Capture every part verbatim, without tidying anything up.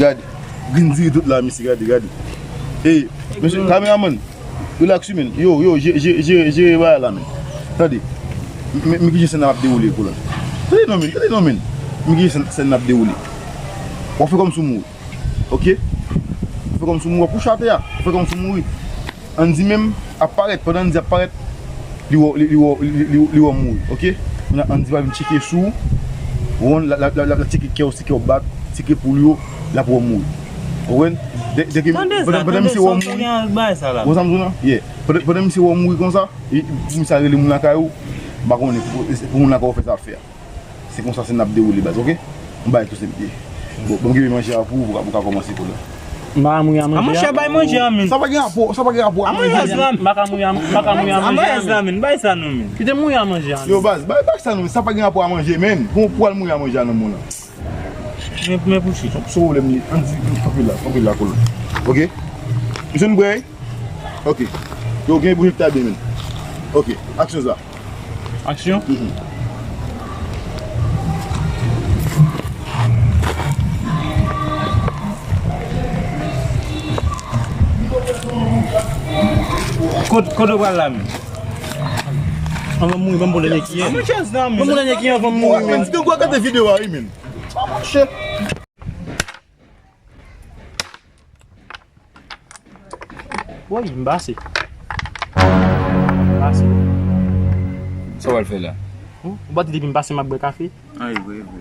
Gade, grenn diri tout la, mesye, gade, gade. Ey, mesye, kameramann, relax, wi, men. Yo, yo, je-, je-, je-, jere bagay la, men. Tande, men, men ki jan sèn nan ap dewoule, kou la. Tande non, men, tande non, men. Men ki jan sèn, sèn nan ap dewoule. W ap fè kòmsi w mouri. Oke? W ap fè kòmsi w mouri, w ap kouche atè a. W ap fè kòmsi w mouri. Andy menm ap parèt, pandan Andy ap parèt, li wè, li, li wè, li, li, li wè w mouri, oke? Kounye a Andy va vin tcheke sou ou, Ron, l ap, l ap, l ap, l ap tcheke kè w, si kè w bat, tcheke poul yo, l ap wè w mouri. Ou konprann? Dè, dè ke, pandan, pandan misye wè w mouri, ou konn sa m di w nan? Yeah. Pandan, pandan misye wè w mouri konsa, e, pou misye al rele moun lakay ou, m pa konnen, pou, pou moun lakay ou fè sa ap fè a. Se konsa sèn nan ap dewoule, baz, oke? M bay tou senp byen. Bon, bon, m kenbe manje a pou ou, pou w ka, pou w ka kòmanse kou la. M pa ka mouri a manje a. A, monchè, bay manje a, men. Sa pa gen rapò, sa pa gen rapò ak manje a, men. M pa ka mouri a, m pa ka mouri a manje a, men. Bay sa non, men. Kite m mouri a manje a, men. Yo, baz, bay, bay sa non, men. Sa pa gen rapò ak manje, men. Bon, pou al mouri a manje a nan moun nan. Men, men pou chita. Se pwoblèm li. Ann di, kanpe la, kanpe la, kolon. Oke? Misye n bwè. Ok. Yo, gen bouch ta byen, men. Ok. Aksyon sa. Aksyon? Mhm. Kot, kot w pral la, men? Anvan m mouri, ban m pran dènye kiyen. Ban m pran dènye kiyen anvan m mouri, men. Ou ap gade videyo a, wi, men. Pa mache. Woy, m pase. M pase. Sa w al fè la? Ou pa di depi m pase m ap bwè kafe? A, e vre, e vre.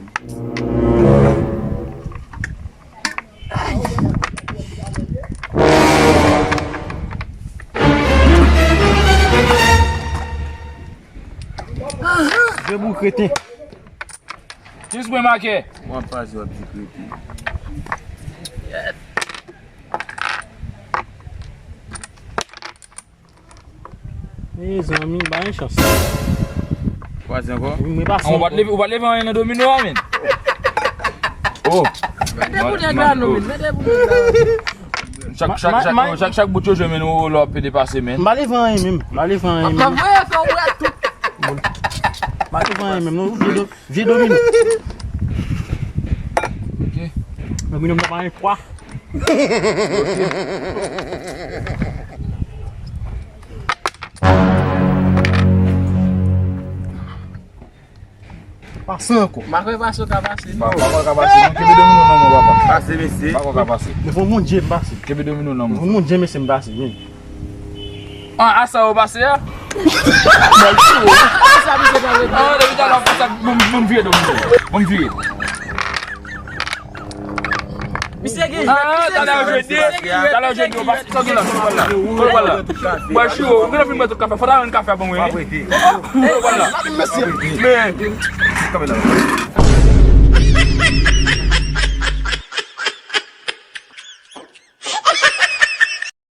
Je bou kreten. Jis mwen make. W ap pase, w ap di krete. Mezanmi, ba yon chans. Kwaze ankò? Wi, mwen pase. Ou pa t leve, ou pa t leve anyen nan domino a, men. Oh. Mete pou nèg la non, men. Mete pou nèg la. Chak, chak, chak, chak, chak bout yo jwe, men, ou lè w ap pede pase, men. M pa leve anyen menm. M pa leve anyen menm. M pa voye fè w wè tout. M pa leve anyen menm, non. Vye do-, vye domino. Ok. Domino m nan pa yon fwa. Pase ankò. M pa kwè pase w ka pase, non. Pa, pa kwè w ka pase, non. Kenbe domino nan men w, papa. Pase, mesye. Pa kwè w ka pase. Devan Bondye, m pase. Kenbe domino nan men w. Devan Bondye, mesye, m pase, men. Ah, a sa yo pase a? Bèl tou. Sa misye ta vle di. Ah, depi talè w ap fè sa, bon, bon, vire domino. Bon, vire. Misye gen jwèt, ah, misye talè gen jwèt, jwèt, misye gen jwèt, talè jwèt, misye gen jwèt. Kote w pral la? Kote w pral la? Bwè chiwo, ou gen anvi bwè tout kafe a. Fò ta jwenn kafe a ban mwen, wi. Kote w pral la? Men, kanpe la.